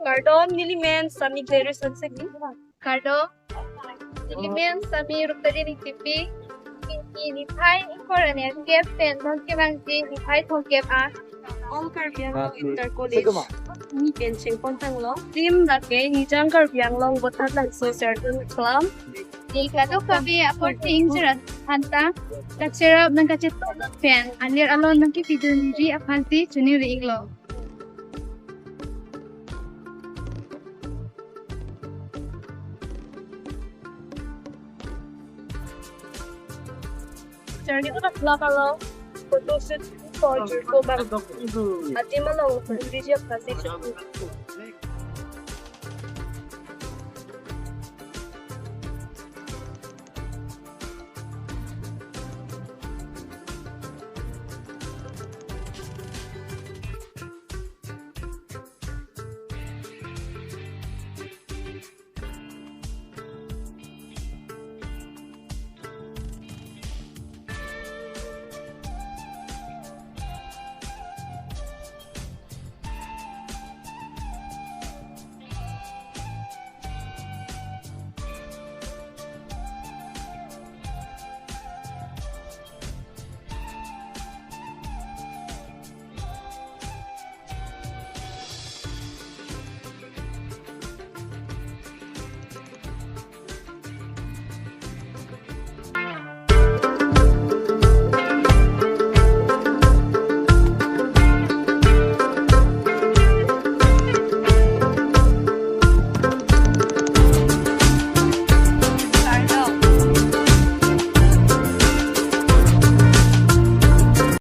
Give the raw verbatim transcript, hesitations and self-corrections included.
Kardom, nelimen Sami Gladys Hansekbi. Kardom, nelimen Sami Ruptari Ningtipi. Pini niphai ingkoi ra nerkep pen non kevangji niphai thomkep an All Karbi Anglong Inter College ni pen chengpon tanglo. Team lake Nijang Karbi Anglong Vothatlangso Sertun Club. Ni kadokave aporting chera hanta kacherap nangkachetong pen alir alon nangkepidunji aphansi choningri-iklo. Journey ko na vlog along photo shoot for Jurko Bang. Adim along video kasi.